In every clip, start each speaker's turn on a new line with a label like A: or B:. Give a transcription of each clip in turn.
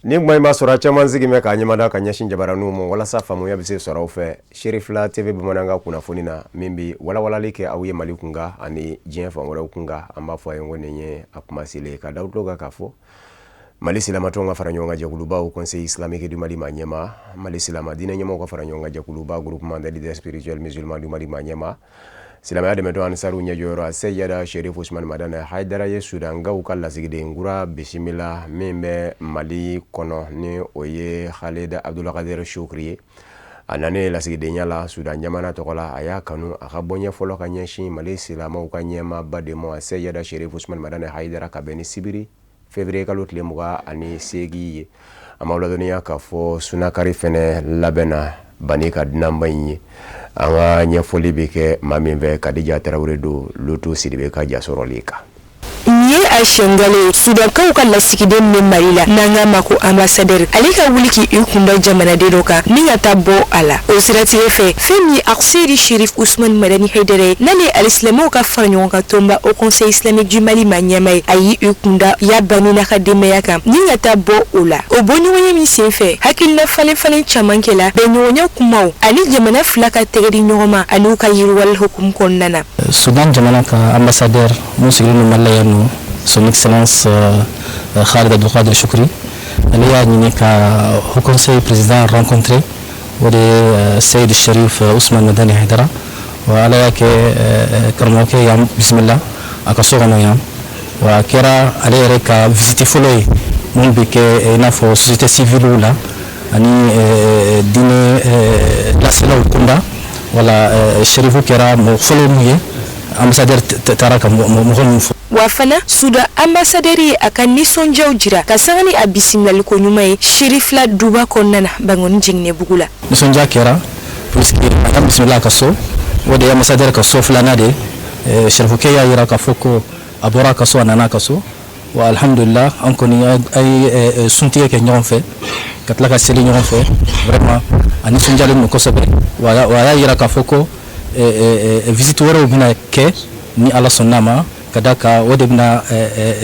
A: Nin kuma in b'a sɔrɔ a caman sigi bɛ k'a ɲɛmada ka ɲɛsin jabaraninw ma walasa faamuya bɛ se sɔrɔ aw fɛ Serifila TV bamanankan kunnafoni na min bɛ walawalali kɛ aw ye Mali kunkan ani diɲɛ fan wɛrɛw kunkan. An b'a fɔ a ye ko nin ye a kuma selen ye ka da tulo kan k'a fɔ Mali silamatɔnw ka fara ɲɔgɔn kan jɛkuluba Haut Conseil islamique du Mali maa ɲɛmaa, Mali silama diinɛ ɲɛmaaw ka fara ɲɔgɔn kan jɛkuluba Groupement des leaders spirituels musulmans du Mali maa ɲɛmaa, Silamɛya dɛmɛtɔn Ansaru ɲɛjɔyɔrɔ Aseyida Sherif Usman Madani Hayidara ye Sudankaw ka lasigiden kura bisimila min bɛ Mali kɔnɔ ni o ye Khalid Abdulkadir Shukri ye. A nanen lasigidenya la Sudan jamana tɔgɔ la, a y'a kanu a ka bɔɲɛ fɔlɔ ka ɲɛsin Mali silamɛw ka ɲɛmaaba de ma Aseyida Sherif Usman Madani Hayidara ka bɛn ni sibiri Février kalo tile 28 ye. An b'aw ladɔnniya k'a fɔ sunakari fɛnɛ labɛnna Bani ka dunanba in ye. An ka ɲɛfɔli bɛ kɛ maa min fɛ, Kadija Tarawele don Lutu Sidibe ka jasɔrɔli kan.
B: Nin ye a siɲɛ fɔlɔ ye Sudankaw ka lasigiden min bɛ Mali la n'an k'a ma ko ambassadeur, ale ka wuli k'i kunda jamanaden dɔ kan ni ka taa bɔ a la. O siratigɛ fɛ, fɛn min ye Aseyidi Sherif Usman Madani Hayidara ye, n'ale ye alisilamɛw ka faraɲɔgɔnkan tɔnba Haut Conseil islamique du Mali maa ɲɛmaa ye, a y'i kunda Ya Bani n'a ka denbaya kan ni ka taa bɔ o la. O bɔɲɔgɔnya min senfɛ, hakilina falen falen caman kɛla, bɛnɲɔgɔnya kumaw ani jamana fila ka tɛgɛ di ɲɔgɔn ma ani u ka yiriwali hukumu kɔnɔna na.
C: Sudan jamana ka ambassadeur mun sigilen don Mali la yan nɔ, son excellence Khalid Abdulkadir Shukri, ale y'a ɲini ka Haut Conseil président rencontrer, o de ye Seyid Sherif Usman Madani Haidara. Wa Ala y'a kɛ, karamɔgɔkɛ y'an bisimila a ka so kɔnɔ yan. Wa a kɛra ale yɛrɛ ka visite fɔlɔ ye mun bɛ kɛ i n'a fɔ société civile la ani diinɛ laselaw kunda. Wala Sherifu kɛra mɔgɔ fɔlɔ mun ye ambassadeur taara ka mɔgɔ min fɔ.
B: Wa fana, Sudan ambassadeur ye a ka nisɔndiyaw jira ka sanga ni a bisimilaliko ɲuman ye Serifila duba kɔnɔna na Bankɔni Jiginɛbugu la.
C: Nisɔndiya kɛra puisque a ka bisimila a ka so, o de ye ambassadeur ka so filanan de ye. Sherifukɛ y'a jira k'a fɔ ko a bɔra a ka so, a nana a ka so. Wa alhamdulillah, an kɔni a ye suntigɛ kɛ ɲɔgɔn fɛ ka tila ka seli ɲɔgɔn fɛ. Vraiment, a nisɔndiyalen don kosɛbɛ. Wa a y'a jira k'a fɔ ko visite wɛrɛw bɛna kɛ ni Ala sɔnn'a ma, ka da kan o de bɛna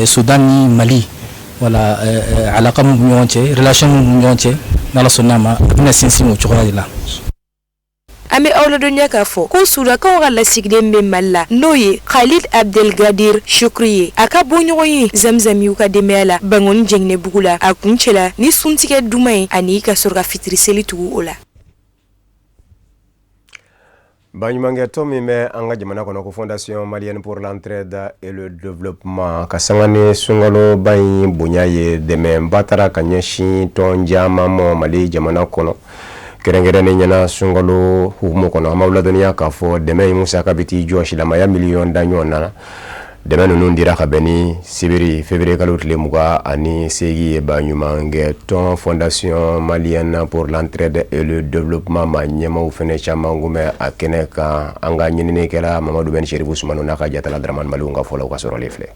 C: Sudan ni Mali, wala alaka min b'u ɲɔgɔn cɛ, relation min b'u ɲɔgɔn cɛ, n'Ala sɔnn'a ma, a bɛna sinsin o cogoya de la.
B: An bɛ aw ladɔnniya k'a fɔ ko Sudankaw ka lasigiden bɛ Mali la, n'o ye Khalid Abdelgadir Shukri ye, a ka bɔɲɔgɔn ye Zamzamiw ka denbaya la Bankɔni Jiginɛbugu la, a kuncɛla ni suntigɛ duman ye ani ka sɔrɔ ka fitiri seli tugu o la.
A: Baɲumankɛtɔn min bɛ an ka jamana kɔnɔ ko Fondation malienne pour l'entraide et le développement, ka sanga ni sunkaloba in bonya ye, dɛmɛba taara ka ɲɛsin tɔn caman ma Mali jamana kɔnɔ, kɛrɛnkɛrɛnnen ɲɛna sunkalo hukumu kɔnɔ. An b'aw ladɔnniya k'a fɔ dɛmɛ in musaka bɛ t'i jɔ silamɛya miliyɔn da ɲɔgɔn na. Dɛmɛ ninnu dira ka bɛn ni sibiri février kalo tile 28 ye. Baɲumankɛ tɔn Fondation malienne pour l'entraide et le développement ma ɲɛmaaw fɛnɛ caman kun bɛ a kɛnɛ kan. An ka ɲininikɛla Mamadu Ben Serifu Sumano n'a ka jatala Dramane Maliw ka fɔlaw ka sɔrɔlen filɛ.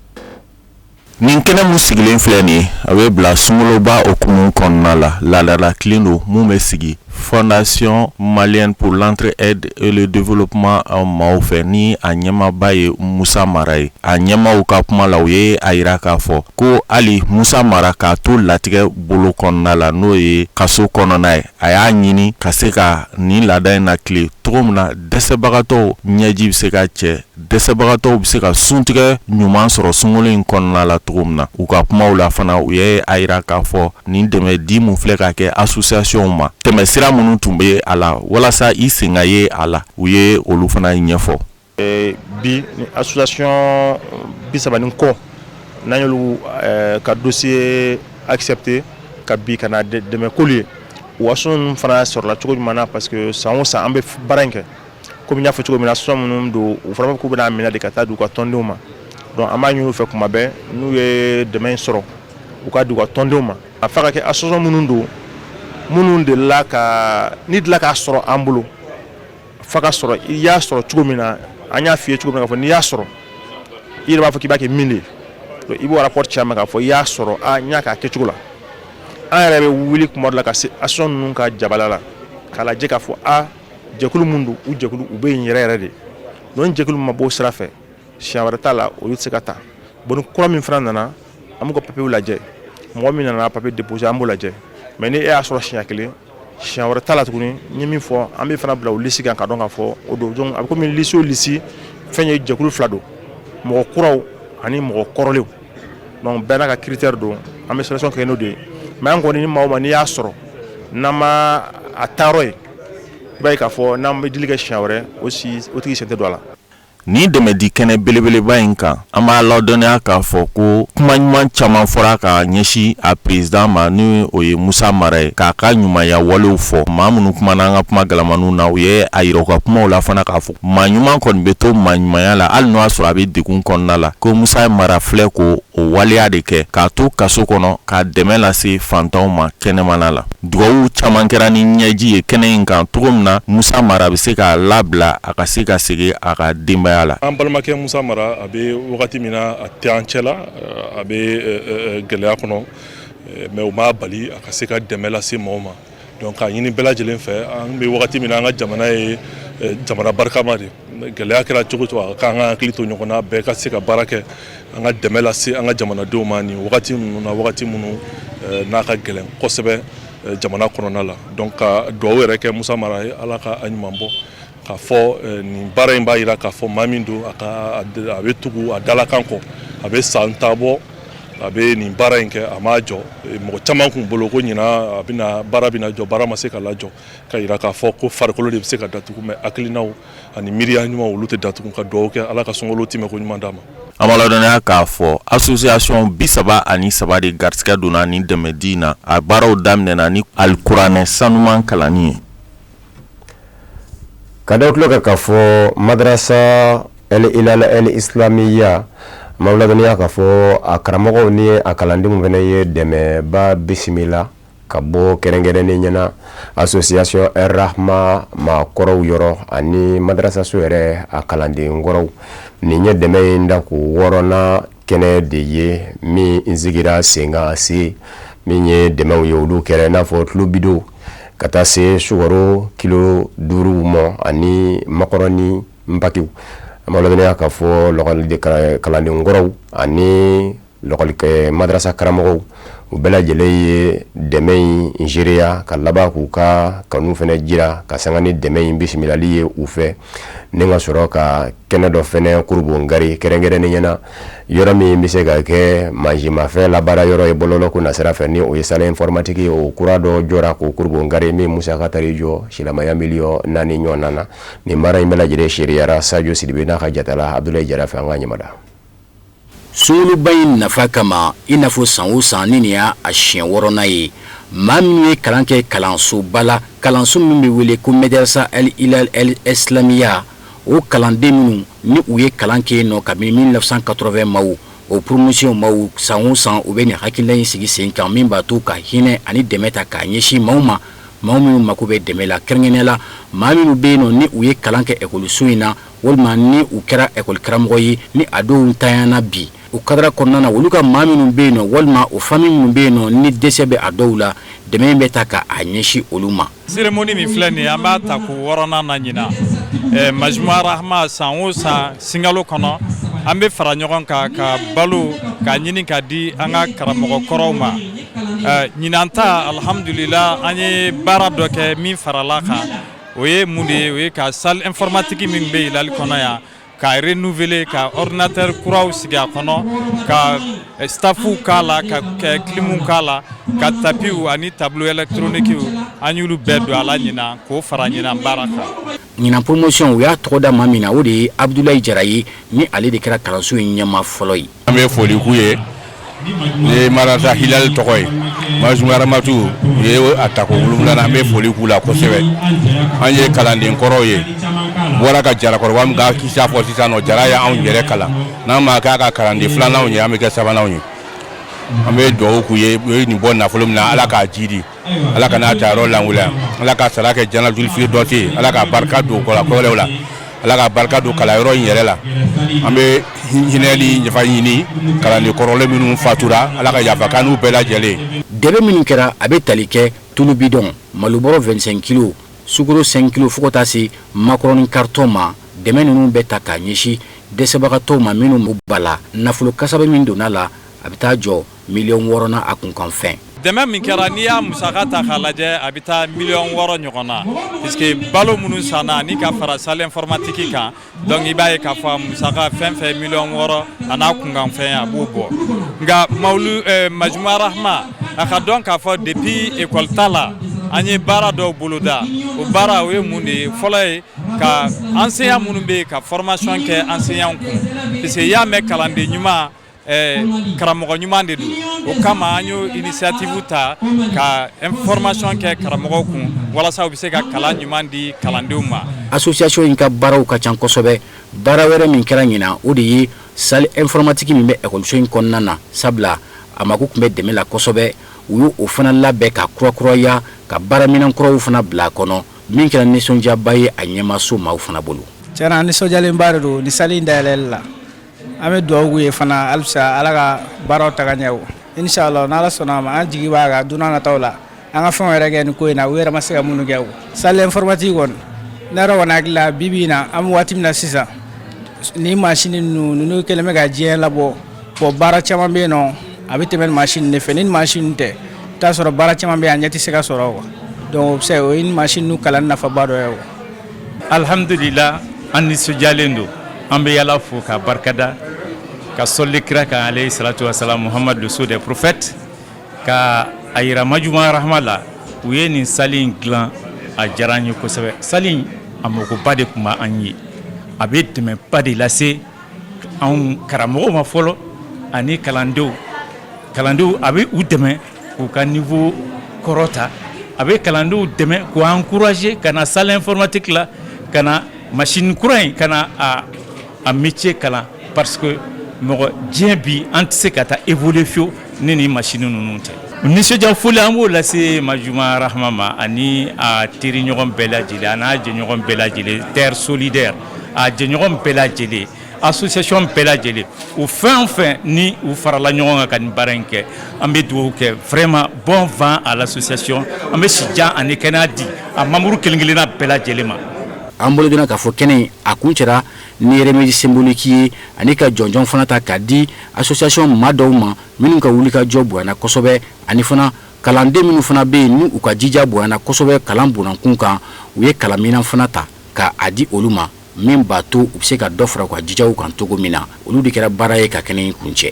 D: Nin kɛnɛ mun sigilen filɛ nin ye, a bɛ bila sunkaloba hukumu kɔnɔna la. Laadala tilen don mun bɛ sigi Fondation malienne pour l'entraide et le développement maaw fɛ, ni a ɲɛmaaba ye Musa Mara ye. A ɲɛmaaw ka kuma la, u ye a jira k'a fɔ ko hali Musa Mara k'a to latigɛ bolo kɔnɔna la, n'o ye kaso kɔnɔna ye, a y'a ɲini ka se ka nin laada in na tile cogo min na dɛsɛbagatɔw ɲɛji bɛ se ka cɛ, dɛsɛbagatɔw bɛ se ka suntigɛ ɲuman sɔrɔ sunkalo in kɔnɔna la cogo min na. U ka kumaw la fana, u ye a jira k'a fɔ nin dɛmɛ di mun filɛ ka kɛ association ma, tɛmɛ sira minnu tun bɛ a la walasa i sen ka ye a la, u ye olu fana ɲɛfɔ.
E: Bi ni association 30 ni kɔ, n'an y'olu ka dossier accepté ka bi ka na dɛmɛ k'olu ye, o association ninnu fana sɔrɔla cogo jumɛn na? Parce que san o san an bɛ baara in kɛ. Komi n y'a fɔ cogo min na, association minnu don, u fana k'u bɛna minɛ de ka taa di u ka tɔndenw ma. Donc an b'a ɲini u fɛ kuma bɛɛ, n'u ye dɛmɛ in sɔrɔ, u ka di u ka tɔndenw ma. A f'a ka kɛ association minnu don, minnu delila ka ni delila k'a sɔrɔ an bolo, f'a ka sɔrɔ i y'a sɔrɔ cogo min na, an y'a f'i ye cogo min na, k'a fɔ n'i y'a sɔrɔ, i yɛrɛ b'a fɔ k'i b'a kɛ min de ye. I b'o rapport ci an ma k'a fɔ i y'a sɔrɔ, a n y'a k'a kɛcogo la. An yɛrɛ bɛ wuli kuma dɔ la ka se association ninnu ka jabala la k'a lajɛ k'a fɔ a jɛkulu mun don, u jɛkulu u bɛ yen yɛrɛ yɛrɛ de. Donc jɛkulu ma b'o sira fɛ, siɲɛ wɛrɛ t'a la, olu tɛ se ka ta. Bon, ni kura min fana nana, an b'u ka papiyew lajɛ. Mɔgɔ min nana papier déposer, an b'o lajɛ. Mais ni e y'a sɔrɔ siɲɛ kelen, siɲɛ wɛrɛ t'a la tuguni, n ye min fɔ, an bɛ fana bila o liste kan ka dɔn k'a fɔ o don. Donc a bɛ komi liste o liste fɛn ye, jɛkulu fila don, mɔgɔ kuraw ani mɔgɔ kɔrɔlenw. Donc bɛɛ n'a ka critère don, an bɛ sélection kɛ n'o de ye. Mais an kɔni, ni maa o maa n'i y'a sɔrɔ n'an ma a taayɔrɔ ye, i b'a ye k'a fɔ n'an bɛ dili kɛ siɲɛ wɛrɛ, o si o tigi sen tɛ don a la.
D: Nin dɛmɛdi kɛnɛ belebeleba in kan, an b'a ladɔnniya k'a fɔ ko kuma ɲuman caman fɔra ka ɲɛsin a président ma, ni o ye Musa Mara ye, k'a ka ɲumanya walew fɔ. Maa minnu kumana an ka kuma galamaniw na, u ye a yira u ka kumaw la fana k'a fɔ maa ɲuman kɔni bɛ to maa ɲumanya la, hali n'o y'a sɔrɔ a bɛ degun kɔnɔna la, ko Musa Mara filɛ k'o waleya de kɛ k'a to kaso kɔnɔ ka dɛmɛ lase fantanw ma kɛnɛmana la. Dugawu caman kɛra ni ɲɛji ye kɛnɛ in kan, cogo min na Musa Mara bɛ se k'a labila, a ka se ka segin a ka denbaya la.
F: An balimakɛ Musa Mara, a bɛ wagati min na, a tɛ an cɛ la, a bɛ gɛlɛya kɔnɔ, mais o m'a bali a ka se ka dɛmɛ lase maaw ma. Donc k'a ɲini bɛɛ lajɛlen fɛ, an bɛ wagati min na, an ka jamana ye jamana barikama de, gɛlɛya kɛra cogo cogo, a k'an ka hakili to ɲɔgɔn na, bɛɛ ka se ka baara kɛ, an ka dɛmɛ lase an ka jamanadenw ma nin wagati ninnu na, wagati minnu n'a ka gɛlɛn kosɛbɛ jamana kɔnɔna la. Donc ka dugawu yɛrɛ kɛ Musa Mara ye, Ala ka a ɲuman bɔ, k'a fɔ nin baara in b'a jira k'a fɔ maa min don, a ka a bɛ tugu a dalakan kɔ, a bɛ san ta bɔ a bɛ nin baara in kɛ, a m'a jɔ. Mɔgɔ caman kun bolo ko ɲinan a bɛna baara bɛna jɔ, baara ma se ka lajɔ, ka jira k'a fɔ ko farikolo de bɛ se ka datugu, mais hakilinaw ani miiriya ɲuman, olu tɛ datugu. Ka dugawu kɛ, Ala ka sunkalo timɛ ko ɲuman d'a ma.
D: An b'a ladɔnniya k'a fɔ association 33 de garisɛgɛ donna nin dɛmɛdi in na. A baaraw daminɛna ni alikuranɛ sanuman kalanni ye.
A: Ka da tulo kan k'a fɔ madarasa El Hilal El Islamiya, an b'aw ladɔnniya k'a fɔ a karamɔgɔw ni a kalandenw fana ye dɛmɛba bisimila ka bɔ kɛrɛnkɛrɛnnen ɲɛna association El Rahma maakɔrɔw yɔrɔ ani madarasaso yɛrɛ a kalanden kɔrɔw. Nin ye dɛmɛ in da ko wɔɔrɔnan kɛnɛ de ye min sigira sen kan se min ye dɛmɛw ye, olu kɛra i n'a fɔ tulu bidon ka taa se sukaro kilo 5 ma ani makɔrɔni pakiw. An b'a ladɔnniya k'a fɔ lɔkɔliden kalanden kɔrɔw ani lɔkɔli madarasa karamɔgɔw, u bɛɛ lajɛlen ye dɛmɛ in seereya ka laban k'u ka kanu fana jira ka sanga ni dɛmɛ in bisimilali ye u fɛ, ni ka sɔrɔ ka kɛnɛ dɔ fana kurubongari kɛrɛnkɛrɛnnen ɲɛna, yɔrɔ min bɛ se ka kɛ mansimafɛn labaara yɔrɔ ye bɔlɔlɔ ko nasira fɛ, ni o ye salle informatique ye. O kura dɔ jɔra k'o kurubongari, min musaka taar'i jɔ silamɛya miliyɔn 4 ɲɔgɔn na. Nin baara in bɛɛ lajɛlen seereyara Sajo Sidibe n'a ka jatala Abdoulaye Jara fɛ. An ka ɲamada.
G: Sunkaloba in nafa kama, i n'a fɔ san o san, ni nin y'a a siɲɛ wɔɔrɔnan ye, maa minnu ye kalan kɛ kalansoba la, kalanso min bɛ wele ko Mɛdɛrɛsa El Hilal El Islamiya, o kalanden minnu ni u ye kalan kɛ yen nɔ kabini 1980 maaw, o promotion maaw, san o san u bɛ nin hakilina in sigi sen kan min b'a to ka hinɛ ani dɛmɛ ta k'a ɲɛsin maaw ma, maaw minnu mako bɛ dɛmɛ la, kɛrɛnkɛrɛnnenya la maa minnu bɛ yen nɔ ni u ye kalan kɛ ekɔliso in na, walima ni u kɛra ekɔli karamɔgɔ ye, ni a dɔw ntanyana bi. O kadara kɔnɔna na, olu ka maa minnu bɛ yen nɔ, walima o famille minnu bɛ yen nɔ ni dɛsɛ bɛ a dɔw la, dɛmɛ in bɛ ta ka a ɲɛsin olu ma.
H: Cérémonie min filɛ nin ye, an b'a ta ko wɔɔrɔnan na ɲinan. Majumua Rahma, san o san sunkalo kɔnɔ, an bɛ fara ɲɔgɔn kan ka balo k'a ɲini ka di an ka karamɔgɔ kɔrɔw ma. Ɲinan ta, alhamdulila, an ye baara dɔ kɛ min farala kan. O ye mun de ye? O ye ka salle informatique min bɛ Hilal kɔnɔ yan, ka renouveler, ka ordinateur kuraw sigi a kɔnɔ, ka staffu k'a la, ka clim k'a la, ka tapis ani tableau électronique, an y'olu bɛɛ don a la ɲinan, k'o fara ɲinan baara kan.
G: Ɲinan promotion, u y'a tɔgɔ da maa min na, o de ye Abdoulaye Jara ye, ni ale de kɛra kalanso in ɲɛmaa fɔlɔ ye.
I: An bɛ foli k'u ye ni madarasa Hilal tɔgɔ ye. Majumua Rahmatu, u ye a tako wolonwula, an bɛ foli k'u la kosɛbɛ. An ye kalanden kɔrɔw ye, bɔra ka Jarakɔrɔba min ka kisa fɔ sisan nɔ, Jara ye anw yɛrɛ kalan. N'an ma k'a ka kalanden filananw ye, an bɛ kɛ sabananw ye. An bɛ dugawu k'u ye. U ye nin bɔ nafolo min na, Ala k'a jidi, Ala ka n'a tayɔrɔ lanwaleya, Ala ka sara kɛ janatul firdausi ye, Ala ka barika don kɔlɔkɔlɛw la, Ala ka barika don kalanyɔrɔ in yɛrɛ la. An bɛ hinɛ ni yafa ɲini kalanden kɔrɔlen minnu fatura, Ala ka yafa k'an n'u bɛɛ lajɛlen.
G: Dɛmɛ minnu kɛra, a bɛ tali kɛ tulu bidɔn, malobɔrɔ 25 kilo, sukaro 5 kilo, fo ka taa se makɔrɔni carton ma. Dɛmɛ ninnu bɛ ta k'a ɲɛsin dɛsɛbagatɔw ma minnu b'a la. Nafolo kasaba min donna la. A bɛ taa jɔ miliyɔn 6 n'a a kunkanfɛn.
H: Dɛmɛ min kɛra, n'i y'a musaka ta k'a lajɛ, a bɛ taa miliyɔn 6 ɲɔgɔn na, puisque balo minnu sanna ani ka fara salle informatique kan. Donc i b'a ye k'a fɔ a musaka fɛn fɛn miliyɔn 6 a n'a kunkanfɛn, a b'o bɔ. Nka mawulu Majuma Rahma, a ka dɔn k'a fɔ depuis école ta la, an ye baara dɔw boloda. O baara, o ye mun de ye? Fɔlɔ ye ka enseignant minnu bɛ yen, ka formation kɛ enseignant kun, puisque i y'a mɛn, kalanden ɲuman, karamɔgɔ ɲuman de don. O kama an y'o initiative ta ka formation kɛ karamɔgɔw kun, walasa u bɛ se ka kalan ɲuman di kalandenw ma.
G: Association in ka baaraw ka ca kosɛbɛ. Baara wɛrɛ min kɛra ɲinan, o de ye salle informatique min bɛ ekɔliso in kɔnɔna na, sabula a mako tun bɛ dɛmɛ la kosɛbɛ. U y'o o fana labɛn ka kurakuraya, ka baaraminɛn kuraw fana bila a kɔnɔ, min kɛra nisɔndiyaba ye a ɲɛmaso maaw fana bolo.
J: Tiɲɛna, nisɔndiyalenba de don ni salle in dayɛlɛli la. An bɛ dugawu k'u ye fana halisa, Ala ka baaraw ta ka ɲɛ o. Inshallah, n'Ala sɔnna a ma, an jigi b'a kan don n'a nataw la, an ka fɛnw yɛrɛ kɛ nin ko in na, u yɛrɛ ma se ka minnu kɛ. O salle informatique kɔni, ne yɛrɛ kɔni hakili la, bi bi in na, an bɛ waati min na sisan, ni machine ninnu kɛlen bɛ ka diɲɛ labɔ. Bon, baara caman bɛ yen nɔ, a bɛ tɛmɛ ni machine de fɛ. Ni machine tɛ, i bɛ taa sɔrɔ baara caman bɛ yen, a ɲɛ tɛ se ka sɔrɔ quoi. Donc o bɛ se, o ye ni machine ninnu kalanni nafaba dɔ ye o.
K: Alhamdulila, an nisɔndiyalen don. An bɛ Ala fo ka barikada, ka sɔli kira kan, alayhi salatu wasalam, Muhammad, le sceau des prophètes, ka a yira Majuma Rahma la, u ye nin salle in dilan, a diyara an ye kosɛbɛ. Salle in, a magoba de tun b'an ye. A bɛ dɛmɛba de lase anw karamɔgɔw ma fɔlɔ, ani kalandenw. A bɛ u dɛmɛ k'u ka niveau kɔrɔta, a bɛ kalandenw dɛmɛ k'u encourager ka na salle informatique la, ka na machine kura in, ka na a métier kalan, parce que mɔgɔ diɲɛ bi, an tɛ se ka taa évoluer fiyewu ni nin machine ninnu tɛ. Nisɔndiya foli, an b'o lase Majuma Rahma ma, ani a teriɲɔgɔn bɛɛ lajɛlen, a n'a jɛɲɔgɔn bɛɛ lajɛlen, Terre Solidaire, a jɛɲɔgɔn bɛɛ lajɛlen, association bɛɛ lajɛlen, o fɛn o fɛn ni u farala ɲɔgɔn kan ka nin baara in kɛ. An bɛ dugawu kɛ, vraiment, bon vent à l'association. An bɛ sijan ani kɛnɛya di a membre kelen kelenna bɛɛ lajɛlen ma.
G: An bolo donna k'a fɔ kɛnɛ a kun cɛra ni remise symbolique ye, ani ka jɔnjɔn fana ta k'a di association maa dɔw ma minnu ka wulikajɔ bonyana kosɛbɛ, ani fana kalanden minnu fana bɛ yen, n'u ka jija bonyana kosɛbɛ kalan bonankun kan. U ye kalanminɛn fana ta ka a di olu ma, min b'a to u bɛ se ka dɔ fara u ka jijaw kan cogo min na. Olu de kɛra baara ye ka kɛnɛ in kun cɛ.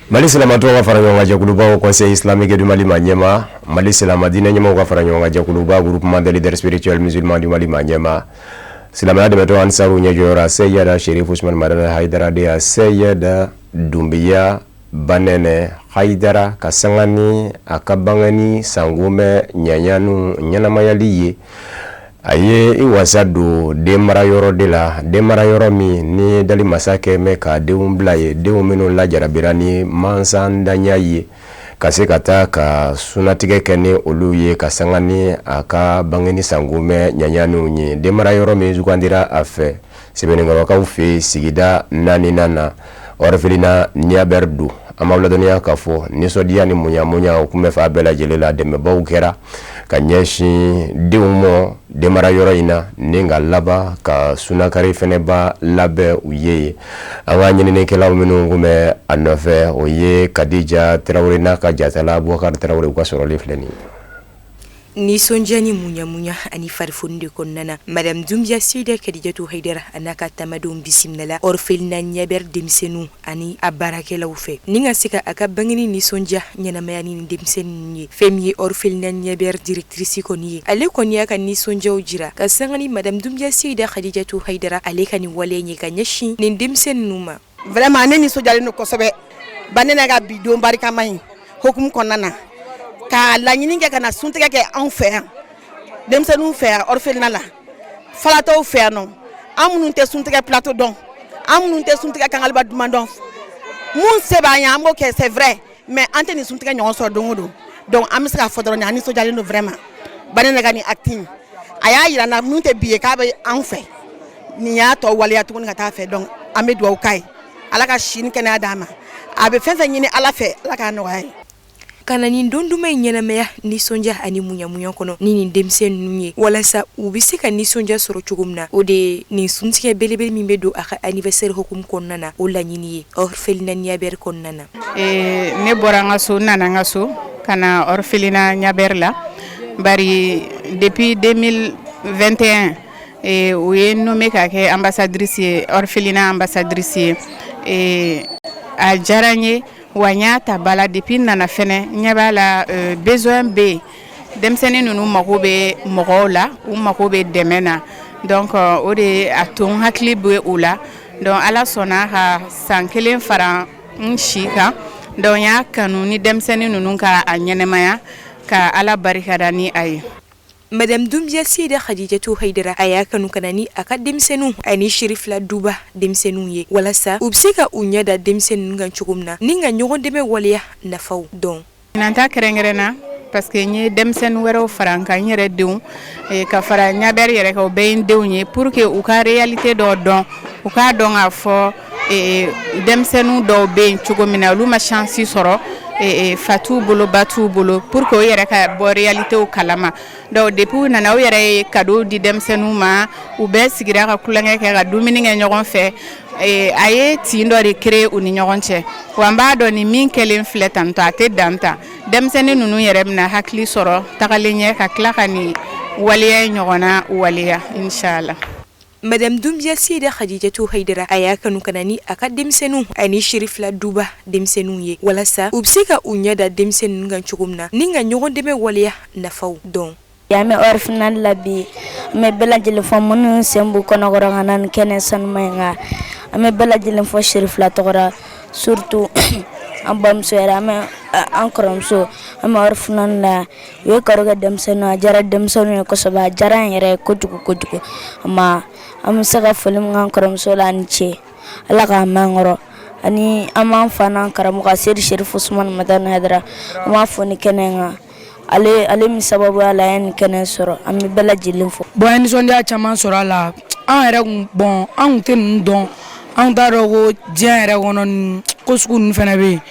A: Mali silamatɔnw ka fara ɲɔgɔn kan jɛkuluba, Conseil islamique du Mali ma ɲɛma, Mali silama diinɛ ɲɛmɔgɔw ka fara ɲɔgɔn kan jɛkuluba, Groupement des leaders spirituels musulmans du Mali ma ɲɛma, silamɛya dɛmɛtɔ Ansaru ɲɛjɔyɔrɔ, Seyida Sherif Usman Madani Hayidara de ya Seyida Dunbiya Banɛnɛ Hayidara, ka sanga ni a ka bangeni sangomɛ ɲaɲanu ɲɛnamayali ye, a ye i wasa don den marayɔrɔ de la, den marayɔrɔ min ni dali masakɛ mɛn ka denw bila ye, denw minnu lajarabira ni mansandanya ye, ka se ka taa ka sunatigɛ kɛ ni olu ye, ka sanga ni a ka bangeni sangomɛ ɲaɲaniw ye. Den marayɔrɔ min sugandira a fɛ Sɛbɛnnikɔrɔkaw fɛ sigida naaninan na, orphelinat Niabɛri don. An b'aw ladɔnniya k'a fɔ nisɔndiya ni muɲa o tun bɛ fa bɛɛ lajɛlen la. Dɛmɛbaw kɛra ka ɲɛsin denw ma denmara yɔrɔ in na, ni ka laban ka sunakari fɛnɛba labɛn u ye. An ka ɲininikɛlaw minnu tun bɛ a nɔfɛ, o ye Kadija Tarawele n'a ka jatala Bubakari Tarawele, u ka sɔrɔli filɛ nin ye.
B: Nisɔndiya ni muɲamuɲa ani farifoni de kɔnɔna na, Madame Dunbiya Seyida Kadijatu Hayidara a n'a ka tamadenw bisimilala orphelinat Ɲɛbɛri denmisɛnninw ani a baarakɛlaw fɛ, ni ka se ka a ka bangeni nisɔndiya ɲɛnamaya ni denmisɛnnin ye. Fɛn min ye orphelinat Ɲɛbɛri directrice kɔni ye, ale kɔni y'a ka nisɔndiyaw jira ka sanga ni Madame Dunbiya Seyida Kadijatu Hayidara ale ka nin wale ye ka ɲɛsin nin denmisɛnnin ninnu ma.
L: Vraiment, ne nisɔndiyalen don kosɛbɛ Banɛnɛ ka bi don barikama in hokumu kɔnɔna na, ka laɲini kɛ ka na suntigɛ kɛ anw fɛ yan, denmisɛnninw fɛ yan, orphelinat la, falatɔw fɛ yan nɔ. An minnu tɛ suntigɛ plateau dɔn, an minnu tɛ suntigɛ kankaliba duman dɔn, mun se b'an ye, an b'o kɛ, c'est vrai, mais an tɛ nin suntigɛ ɲɔgɔn sɔrɔ don o don. Donc an bɛ se k'a fɔ dɔrɔn, an nisɔndiyalen don vraiment. Banɛnɛ ka nin acte in, a y'a yira n na mun tɛ bi ye k'a bɛ anw fɛ, nin y'a tɔ waleya tuguni ka taa fɛ. Donc an bɛ dugawu k'a ye, Ala ka si ni kɛnɛya d'a ma. A bɛ fɛn fɛn ɲini Ala fɛ, Ala k'a nɔgɔya ye.
B: ka na nin don duman in ɲɛnamaya nisɔndiya ani muɲamuɲa kɔnɔ ni nin denmisɛn ninnu ye, walasa u bɛ se ka nisɔndiya sɔrɔ cogo min na. O de ye nin suntigɛ belebele min bɛ don a ka anniversaire hukumu kɔnɔna na, o laɲini ye orphelinat Ɲabɛri kɔnɔna na.
M: Ne bɔra n ka so, n nana n ka so ka na orphelinat Ɲabɛri la, bari depuis 2021 u ye nommé ka kɛ ambassadrice ye, orphelinat ambassadrice ye. A diyara n ye wa n y'a ta ba la. Depuis n nana fɛnɛ, n ɲɛ b'a la, besoin bɛ yen. Denmisɛnnin ninnu mago bɛ mɔgɔw la, u mago bɛ dɛmɛ na. Donc o de a to n hakili bɛ u la. Donc Ala sɔnna ka san kelen fara n si kan. Donc n y'a kanu ni denmisɛnnin ninnu ka a ɲɛnɛmaya, ka Ala barikada ni a ye.
B: Madame Doumbia Seyida Khadijatou Haidara, a y'a kanu ka na ni a ka denmisɛnninw ani Sherifila Duba denmisɛnninw ye, walasa u bɛ se ka u ɲɛ da denmisɛnnin ninnu kan cogo min na, ni ka ɲɔgɔn dɛmɛ waleya nafaw dɔn.
M: Ɲinan ta kɛrɛnkɛrɛnna parce que n ye denmisɛnnin wɛrɛw fara n kan, n yɛrɛ denw, ka fara Ɲabɛri yɛrɛ kan, o bɛɛ ye n denw ye, pour que u ka réalité dɔ dɔn, u k'a dɔn k'a fɔ denmisɛnnin dɔw bɛ yen cogo min na, olu ma chance sɔrɔ, fa t'u bolo, ba t'u bolo, pour que u yɛrɛ ka bɔ réalitéw kalama. Donc depuis u nana, u yɛrɛ ye cadeau di denmisɛnninw ma, u bɛɛ sigira ka tulonkɛ kɛ, ka dumuni kɛ ɲɔgɔn fɛ. A ye tin dɔ de créer u ni ɲɔgɔn cɛ. Wa n b'a dɔn ni min kɛlen filɛ tantɔ, a tɛ dan tan. Denmisɛnnin ninnu yɛrɛ bɛna hakili sɔrɔ tagalen ɲɛ ka tila ka nin waleya ɲɔgɔnna waleya, inshallah.
B: Madame Doumbia Seyida Khadijatou Haidara, a y'a kanu ka na ni a ka denmisɛnninw ani Sherifila Duba denmisɛnninw ye, walasa u bɛ se ka u ɲɛ da denmisɛnnin ninnu kan cogo min na, ni ka ɲɔgɔn dɛmɛ waleya nafaw dɔn.
N: An bɛ orphelinat la bi. An bɛ bɛɛ lajɛlen fo minnu sen b'u kɔnɔkɔrɔ ka na nin kɛnɛ sanuma in kan. An bɛ bɛɛ lajɛlen fo Sherifila tɔgɔ la, surtout an bamuso yɛrɛ, an bɛ an kɔrɔmuso. An bɛ orphelinat la. U ye cadeau kɛ denmisɛnninw, a diyara denmisɛnninw ye kosɛbɛ, a diyara an yɛrɛ ye kojugu kojugu. Ma an bɛ se ka foli min k'an kɔrɔmuso la, a ni ce, Ala k'a mɛn an kɔrɔ. Ani an b'an fa n'an karamɔgɔ Seyidi Sherifu Usumani Madani Hayidara, an b'a fo ni kɛnɛ in kan, ale min sababuya la an ye nin kɛnɛ sɔrɔ. An bɛ bɛɛ lajɛlen fo.
J: Bon, an ye nisɔndiya caman sɔrɔ a la. An yɛrɛ kun, bon, an kun tɛ ninnu dɔn, an t'a dɔn ko diɲɛ yɛrɛ kɔnɔ nin ko sugu ninnu fana bɛ yen.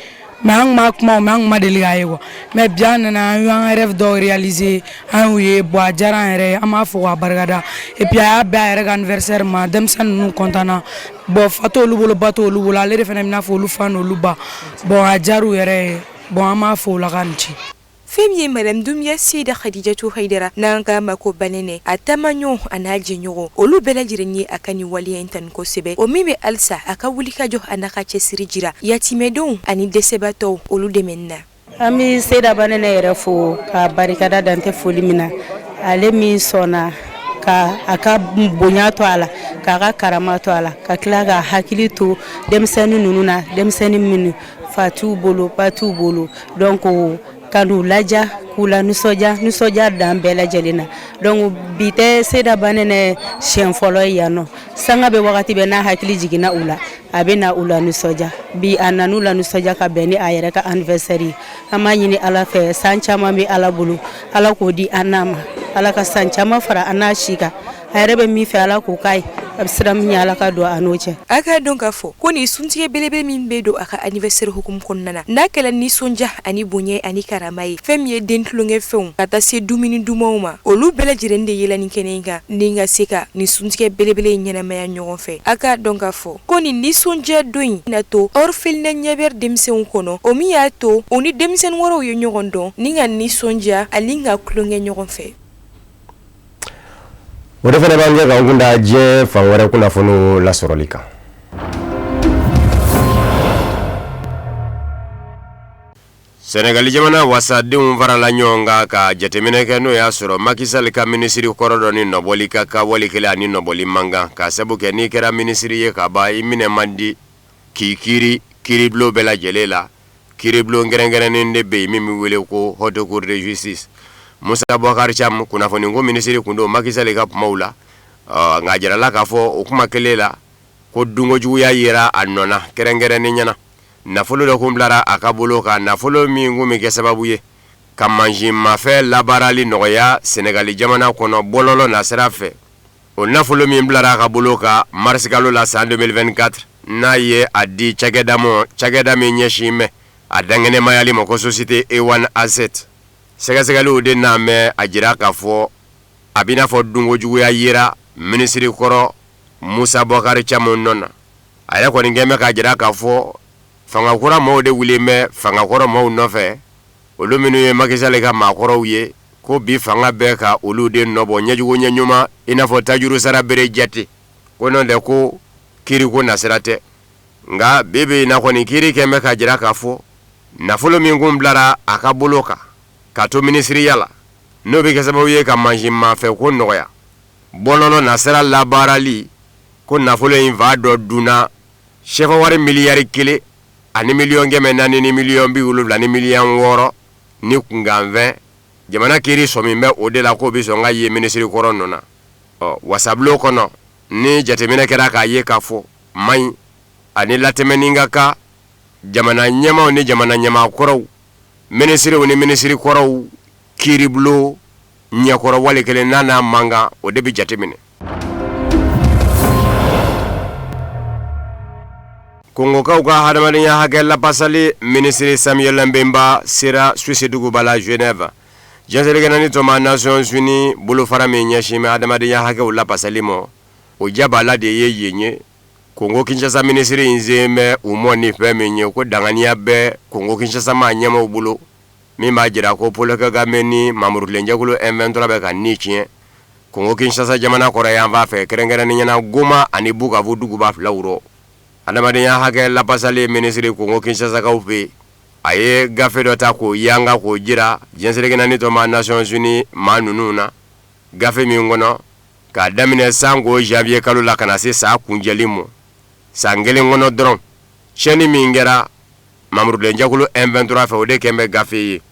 J: Mais an kun b'a kuma, mais an kun ma deli k'a ye quoi. Mais bi an nana, an y'an rêve dɔw réaliser, an y'u ye. Bon, a diyara an yɛrɛ ye, an b'a fo k'a barikada. Et puis a y'a bɛn a yɛrɛ ka anniversaire ma. Denmisɛnnin ninnu content na. Bon, fa t'olu bolo, ba t'olu bolo, ale de fana bɛna fɔ olu fa n'olu ba. Bon, a diyara u yɛrɛ ye. Bon, an b'a fo o la k'a ni ce.
B: Fɛn min ye Madame Doumbia Seyida Khadijatou Haidara, n'an k'a ma ko Banɛnɛ, a taamaɲɔgɔn a n'a jɛɲɔgɔn, olu bɛɛ lajɛlen ye a ka nin waleya in tanu kosɛbɛ, o min bɛ halisa a ka wulikajɔ a n'a ka cɛsiri jira yatimɛdenw ani dɛsɛbaatɔw olu dɛmɛni na.
O: An bɛ Seyida Banɛnɛ yɛrɛ fo k'a barikada, dan tɛ foli min na. Ale min sɔnna ka a ka bonya to a la, k'a ka karama to a la, ka tila ka hakili to denmisɛnnin ninnu na, denmisɛnnin minnu fa t'u bolo, ba t'u bolo. Donc ka n'u laja, k'u la nisɔndiya, nisɔndiya dan bɛɛ lajɛlen na. Donc bi tɛ Seyida Banɛnɛ siɲɛ fɔlɔ ye yan nɔ. Sanga bɛ wagati bɛɛ n'a hakili jiginna u la, a bɛ na u la nisɔndiya. Bi a nan'u la nisɔndiya ka bɛn ni a yɛrɛ ka anniversaire ye. An b'a ɲini Ala fɛ, san caman bɛ Ala bolo, Ala k'o di an n'a ma, Ala ka san caman fara an n'a si kan. A yɛrɛ bɛ min fɛ, Ala k'o k'a ye, a bɛ siran min ɲɛ, Ala ka don a n'o cɛ.
B: A k'a dɔn k'a fɔ ko nin suntigɛ belebele min bɛ don a ka anniversaire hukumu kɔnɔna na, n'a kɛla nisɔndiya ani bonya ani karama ye, fɛn min ye den tulonkɛfɛnw ka taa se dumuni dumanw ma, olu bɛɛ lajɛlen de yela nin kɛnɛ in kan, ni ka se ka nin suntigɛ belebele in ɲɛnamaya ɲɔgɔn fɛ. A k'a dɔn k'a fɔ ko nin nisɔndiya don in na to orphelinat Ɲabɛri denmisɛnw kɔnɔ, o min y'a to u ni denmisɛnnin wɛrɛw ye ɲɔgɔn dɔn ni ka nisɔndiya ani ka tulonkɛ ɲɔgɔn fɛ.
A: O de fana b'an kɛ k'an kun da diɲɛ fan wɛrɛ kunnafoniw lasɔrɔli kan. Sɛnɛgali jamana wasadenw farala ɲɔgɔn kan ka jateminɛ kɛ n'o y'a sɔrɔ Macky Sall ka minisiri kɔrɔ dɔ ni nɔbɔli ka kan wali kelen ani nɔbɔli man kan, k'a sabu kɛ n'i kɛra minisiri ye ka ban, i minɛ man di k'i kiiri kiiribulon bɛɛ lajɛlen la. Kiiribulon kɛrɛnkɛrɛnnen de bɛ yen min bɛ wele ko haute cour de justice. Musa Bubakari Camu, kunnafoni ko minisiri kun don Macky Sall ka kumaw la, nka a jirala k'a fɔ o kuma kelen la ko dunkojuguya yera a nɔ na kɛrɛnkɛrɛnnenya na. Nafolo dɔ kun bilara a ka bolo kan, nafolo min kun bɛ kɛ sababu ye ka mansinmafɛn labaarali nɔgɔya Sɛnɛgali jamana kɔnɔ bɔlɔlɔ nasira fɛ. O nafolo min bilara a ka bolo kan marisikalo la san 2024, n'a ye a di cakɛda ma, cakɛda min ɲɛsin bɛ A dankɛnɛmayali ma ko société A1 Asset. Sɛgɛsɛgɛliw de n'a mɛn a jira k'a fɔ a b'i n'a fɔ dunkojuguya yera minisiri kɔrɔ Musa Bɔkari Camu nɔ na. A yɛrɛ kɔni kɛn bɛ k'a jira k'a fɔ fanga kura maaw de wulilen bɛ fanga kɔrɔ maaw nɔfɛ, olu minnu ye Macky Sall ka maakɔrɔw ye, ko bi fanga bɛ ka olu de nɔbɔ ɲɛjugu ɲɛ ɲuman i n'a fɔ tajuru sara bere jate, ko n'o tɛ ko kiiriko nasira tɛ. Nka bi bi in na kɔni kiiri kɛn bɛ k'a jira k'a fɔ nafolo min kun bilara a ka bolo kan ka to minisiriya la, n'o bɛ kɛ sababu ye ka mansinmafɛn ko nɔgɔya, bɔlɔlɔ nasira labaarali, ko nafolo in fan dɔ dunna sefa wari miliyari 1 ani miliyɔn 400 ni miliyɔn 70 ni miliyɔn 6 ni kunkanfɛn. Jamana kiiri sɔmi bɛ o de la k'o bɛ sɔn ka ye minisiri kɔrɔ nɔ na. Ɔ wasabulon kɔnɔ, ni jateminɛ kɛra k'a ye k'a fɔ man ɲi ani latɛmɛni ka kan jamana ɲɛmaaw ni jamana ɲɛmaa kɔrɔw, minisiriw ni minisiri kɔrɔw kiiribulon ɲɛkɔrɔ wali kelen n'a n'a man kan, o de bɛ jateminɛ. Kongokaw ka hadamadenya hakɛ lapasali minisiri Samuel Mbemba sera Suisse duguba la Genève. Diɲɛ seleke naani tɔnba Nations Unies bolofara min ɲɛsin bɛ hadamadenya hakɛw lapasali ma, o jabala de ye yen ye. Kongo Kinshasa minisiri in sen bɛ u mɔ ni fɛn min ye, ko danganiya bɛ Kongo Kinshasa maa ɲɛmaaw bolo, min b'a jira ko Paul Kagame ni mamurukilenjɛkulu M23 bɛ ka ni tiɲɛ Kongo Kinshasa jamana kɔrɔn yanfan fɛ, kɛrɛnkɛrɛnnenya na Goma ani Bukavu duguba filaw rɔ. Adamadenya hakɛ lapasali minisiri Kongo Kinshasakaw fɛ yen, a ye gafe dɔ ta k'o yanga k'o jira diɲɛ seleke naani tɔnba Nations Unies maa ninnu na, gafe min kɔnɔ k'a daminɛ sanko janvier kalo la ka na se san kuncɛli ma, san kelen kɔnɔ dɔrɔn, tiɲɛni min kɛra mamurukilenjɛkulu M23 fɛ, o de kɛn bɛ gafe ye.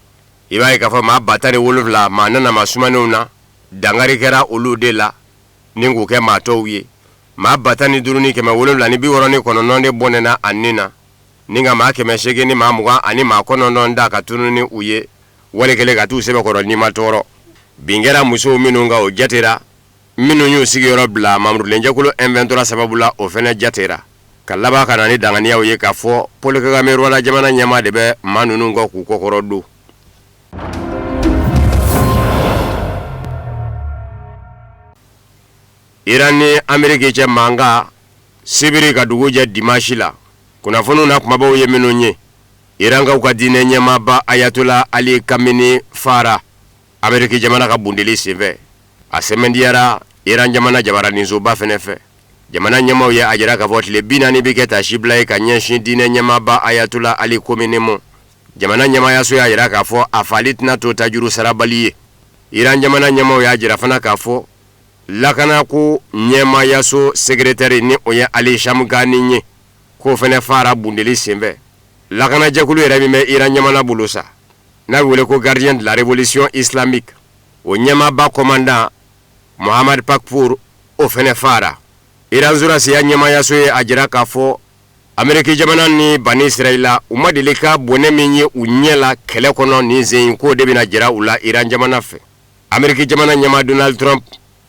A: I b'a ye k'a fɔ maa 17,000 maa nanama sumannenw na, dankari kɛra olu de la ni k'u kɛ maa tɔw ye. Maa 15 ni 769 de bɔnɛna a ni na, ni ka maa 800 ni maa 29 ta ka tunun ni u ye, wali kelen ka t'u sɛbɛkɔrɔ nima tɔɔrɔ. Bin kɛra musow minnu kan, o jatera. Minnu y'u sigiyɔrɔ bila mamurukilenjɛkulu M23 sababu la, o fana jatera. Ka laban ka na ni danganiyaw ye k'a fɔ Paul Kagame Rwanda jamana ɲɛmaa de bɛ maa ninnu kɔ k'u kɔkɔrɔ don. Iran ni Ameriki cɛ mankan sibiri ka dugu jɛ dimanche la, kunnafoniw na kumabaw ye minnu ye, Irankaw ka diinɛ ɲɛmaaba Ayatola Ali Kameni fara Ameriki jamana ka bundeli senfɛ, a sɛmɛntiyara Iran jamana jabaraninsoba fɛnɛ fɛ. Jamana ɲɛmaaw ye a jira k'a fɔ tile 40 bɛ kɛ taasibila ye ka ɲɛsin diinɛ ɲɛmaaba Ayatola Ali Komeni ma. Jamana ɲɛmaayaso y'a jira k'a fɔ a faali tɛna to tajuru sarabali ye. Iran jamana ɲɛmaaw y'a jira fana k'a fɔ lakanako ɲɛmaayaso secrétaire ni o ye Ali Shamkhani ye, k'o fana fara bundeli senfɛ. Lakanajɛkulu yɛrɛ min bɛ Iran jamana bolo sa, n'a bɛ wele ko gardien de la révolution islamique, o ɲɛmaaba commandant Mohammad Pakpour, o fana fara. Iran sɔrɔdasiya ɲɛmaayaso ye a jira k'a fɔ Ameriki jamana ni Bani Israila, u ma deli ka bɔnɛ min ye u ɲɛ la kɛlɛ kɔnɔ nin sen in, k'o de bɛna jira u la Iran jamana fɛ. Ameriki jamana ɲɛmaa Donald Trump,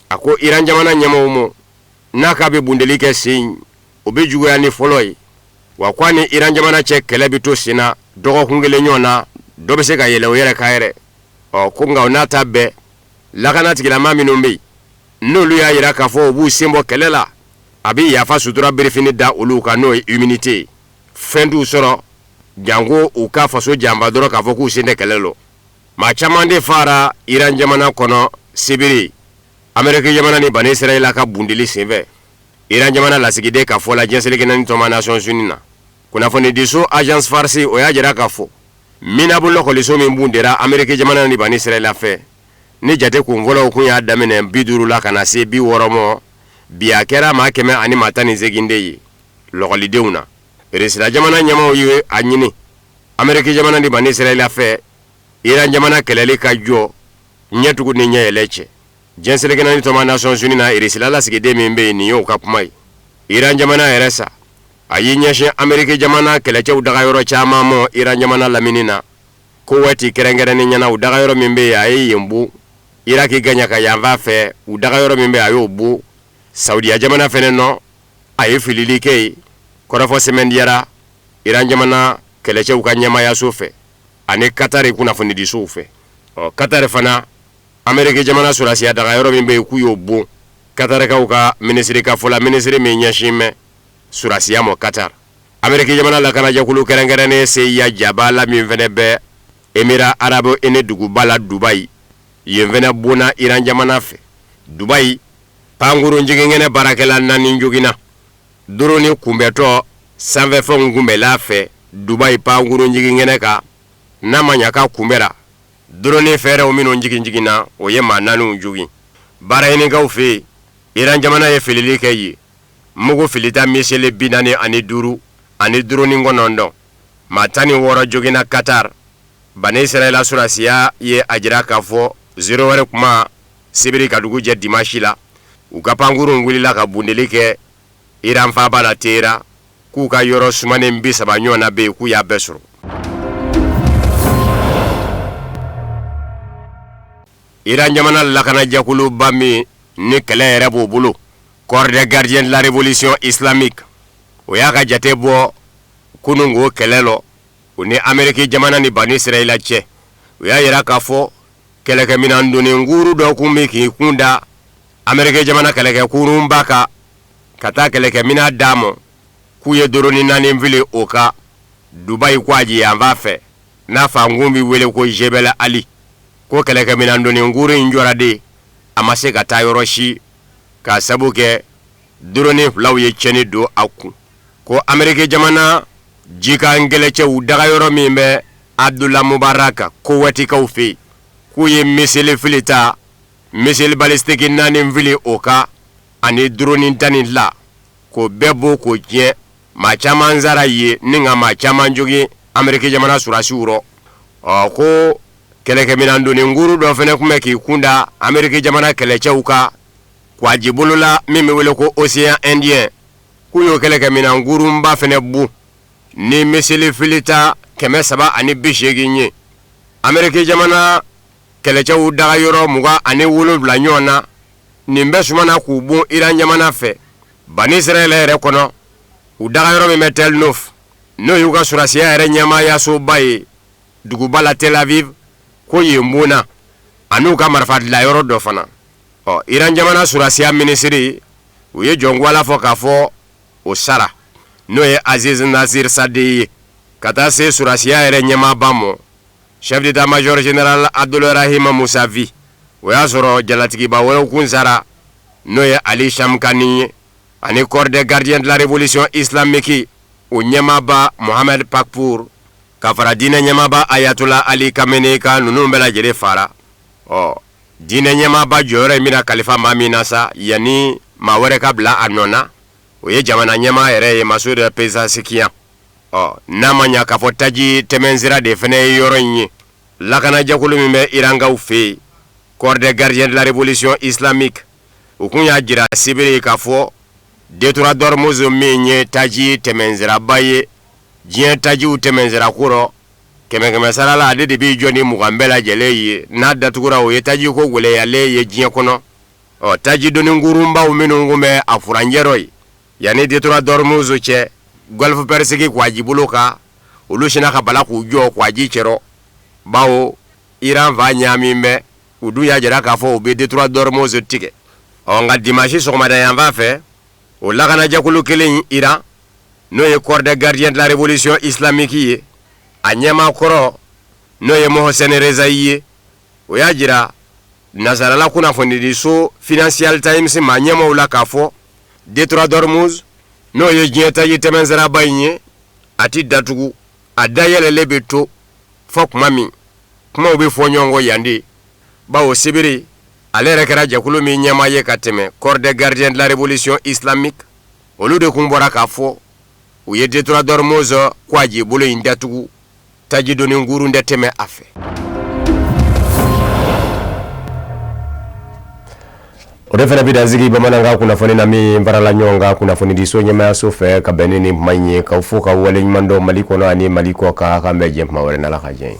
A: a ko Iran jamana ɲɛmaaw ma n'a k'a bɛ bundeli kɛ sen in, o bɛ juguya ni fɔlɔ ye, wa k'a ni Iran jamana cɛ kɛlɛ bɛ to sen na dɔgɔkun kelen ɲɔgɔn na, dɔ bɛ se ka yɛlɛ o yɛrɛ kan yɛrɛ. Ɔ ko nka o n'a ta bɛɛ, lakana tigilama minnu bɛ yen, n'olu y'a jira k'a fɔ u b'u sen bɔ kɛlɛ la, a bɛ yafa sutura birifini da olu kan, n'o ye immunité ye. Fɛn t'u sɔrɔ janko u ka faso janfa dɔrɔn k'a fɔ k'u sen tɛ kɛlɛ la. Maa caman de fara Iran jamana kɔnɔ sibiri Ameriki jamana ni Bani Israila ka bundeli senfɛ. Iran jamana lasigiden ka fɔ la diɲɛ seleke naani tɔnba Nations Unies na, kunnafonidiso Agence Farsi, o y'a jira k'a fɔ Minabu lɔkɔliso min bundera Ameriki jamana ni Bani Israila fɛ, ni jate kunfɔlɔw kun y'a daminɛ 50 la ka na se 60 ma, bi a kɛra maa 118 de ye lɔkɔlidenw na. Irisila jamana ɲɛmaaw ye a ɲini Ameriki jamana ni Bani Israila fɛ, Iran jamana kɛlɛli ka jɔ ɲɛtugu ni ɲɛ yɛlɛ cɛ. Diɲɛ seleke naani tɔnba Nations Unies na, Irisila lasigiden min bɛ yen, nin y'o ka kuma ye. Iran jamana yɛrɛ sa, a y'i ɲɛsin Ameriki jamana kɛlɛcɛw dagayɔrɔ caman ma Iran jamana lamini na, Kowɛti kɛrɛnkɛrɛnnenya na, u dagayɔrɔ min bɛ yen, a ye yen bon. Iraki gaɲaka yanfan fɛ, u dagayɔrɔ min bɛ yen, a y'o bon. Saudiya jamana fɛnɛ nɔ, a ye filili kɛ yen. Kɔrɔfɔ sɛmɛntiyara Iran jamana kɛlɛcɛw ka ɲɛmaayaso fɛ ani Katari kunnafonidisow fɛ. Ɔ Katari fana, Ameriki jamana sɔrɔdasiya dagayɔrɔ min bɛ yen k'u y'o bon, Katarikaw ka minisiri ka fɔ la, minisiri min ɲɛsin bɛ sɔrɔdasiya ma Katari. Ameriki jamana lakanajɛkulu kɛrɛnkɛrɛnnen CIA jabala min fana bɛ Émirats arabes unis duguba la Dubayi, yen fana bonna Iran jamana fɛ. Dubayi, pankurun jiginkɛnɛ baarakɛla naani joginna. Drone kunbɛntɔ sanfɛfɛnw kunbɛnla fɛ Dubayi pankurun jiginkɛnɛ kan, n'a ma ɲa k'a kunbɛnra. Drone fɛɛrɛw minnu jigin jiginna, o ye maa naaniw jogin. Bahrainikaw fɛ yen, Iran jamana ye filili kɛ yen, mugu filita missile 45 ani drone 9. Maa 16 joginna Qatar. Bani Israɛla sɔrɔdasiya ye a jira k'a fɔ 0 heure kuma sibiri ka dugu jɛ dimanche la, u ka pankurunw wulila ka bondeli kɛ Iran faaba la Téhéran, k'u ka yɔrɔ sumanen 30 ɲɔgɔn na bɛ yen, k'u y'a bɛɛ sɔrɔ. Iran jamana lakanajɛkuluba min ni kɛlɛ yɛrɛ b'o bolo, Corps des gardiens de la révolution islamique, o y'a ka jate bɔ kununko kɛlɛ lɔ u ni Ameriki jamana ni Bani Israɛla cɛ. U y'a jira k'a fɔ kɛlɛkɛminɛn doni kurun dɔ kun bɛ k'i kun da Ameriki jamana kɛlɛkɛkurunba kan ka taa kɛlɛkɛminɛn d'a ma, k'u ye drone naani fili o kan Dubayi kwaji yanfan fɛ, n'a fankun bɛ wele ko Jebel Ali. Ko kɛlɛkɛminɛn doni kurun in jɔra de, a ma se ka taa yɔrɔ si k'a sabu kɛ drone filaw ye tiɲɛni don a kun. Ko Ameriki jamana jikan kɛlɛcɛw dagayɔrɔ min bɛ Abdullah Mubarak Kowɛtikaw fɛ yen, k'u ye missile filita missile balistique naani fili o kan ani drone 12, k'o bɛɛ bon k'o tiɲɛ. Maa caman sara yen ni ka maa caman jogin Ameriki jamana sɔrɔdasiw rɔ. Ɔ ko kɛlɛkɛminɛn doni kurun dɔ fana tun bɛ k'i kun da Ameriki jamana kɛlɛcɛw kan kwajibolo la min bɛ wele ko Océan Indien, k'u y'o kɛlɛkɛminɛn kurunba fana bon ni missile filita 380 ye. Ameriki jamana kɛlɛcɛw dagayɔrɔ 27 ɲɔgɔn na, nin bɛɛ sumana k'u bon Iran jamana fɛ. Bani Israɛla yɛrɛ kɔnɔ, u dagayɔrɔ min bɛ Tel Nof, n'o y'u ka sɔrɔdasiya yɛrɛ ɲɛmaayasoba ye duguba la Tel Aviv, ko yen bonna an'u ka marifa dilanyɔrɔ dɔ fana. Ɔ Iran jamana sɔrɔdasiya minisiri, u ye jɔnkwala fɔ k'a fɔ o sara, n'o ye Aziz Nasir Sadeh ye, ka taa se sɔrɔdasiya yɛrɛ ɲɛmaaba ma, chef d'état-major général Abdolrahim Mousavi. O y'a sɔrɔ jalatigiba wɛrɛw kun sara, n'o ye Ali Shamkhani ye ani corps des gardiens de la révolution islamique o ɲɛmaaba Mohamed Pakpour, ka fara diinɛ ɲɛmaaba Ayatollah Ali Khamenei kan. Ninnu bɛɛ lajɛlen fara. Ɔ diinɛ ɲɛmaaba jɔyɔrɔ in bɛna kalifa maa min na sa, yanni maa wɛrɛ ka bila a nɔ na, o ye jamana ɲɛmaa yɛrɛ ye, Masoud Pezeshkian. Ɔ n'a ma ɲa k'a fɔ taji tɛmɛnsira de fana ye yɔrɔ in ye, lakanajɛkulu min bɛ Irankaw fɛ yen, corps des gardiens de la révolution islamique, u kun y'a jira sibiri k'a fɔ détroit d'Ormuz min ye taji tɛmɛnsiraba ye diɲɛ tajiw tɛmɛnsira ko rɔ, kɛmɛ kɛmɛ sara la ale de b'i jɔ ni 20 bɛɛ lajɛlen ye. N'a datugura, o ye taji ko gwɛlɛyalen ye diɲɛ kɔnɔ. Ɔ taji doni kurunbaw minnu kun bɛ a furancɛ rɔ yen yanni détroit d'Ormuz cɛ, golfe Persique kwajibolo kan, olu sinna ka bala k'u jɔ kwaji cɛrɔ, bawo Iran fa ɲaamin bɛ. U dun y'a jira k'a fɔ u bɛ détroit d'Ormuz tigɛ. Ɔ nka dimanche sɔgɔmada yanfan fɛ, o lakanajɛkulu kelen Iran, n'o ye corps des gardiens de la révolution islamique ye, a ɲɛmaa kɔrɔ, n'o ye Mohsen Rezaï ye, o y'a jira nasarala kunnafonidiso Financial Times maa ɲɛmaaw la k'a fɔ détroit d'Ormuz, n'o ye diɲɛ taji tɛmɛnsiraba in ye, a ti datugu, a dayɛlɛlen bɛ to fɔ kuma min kumaw bɛ fɔ ɲɔgɔn kɔ yan de. Bawo sibiri ale yɛrɛ kɛra jɛkulu min ɲɛmaa ye ka tɛmɛ, corps des gardiens de la révolution islamique, olu de kun bɔra k'a fɔ u ye détroit d'Ormuz kwaji bolo in datugu, taji doni kurun tɛ tɛmɛ a fɛ. O de fana bɛ dan sigi bamanankan kunnafoni na min farala ɲɔgɔn kan kunnafonidiso ɲɛmaayaso fɛ ka bɛn ni nin kuma in ye. K'aw fo ka waleɲuman dɔn Mali kɔnɔ ani Mali kɔ kan. K'an bɛn diɲɛ kuma wɛrɛ n'Ala ka diɲɛ ye.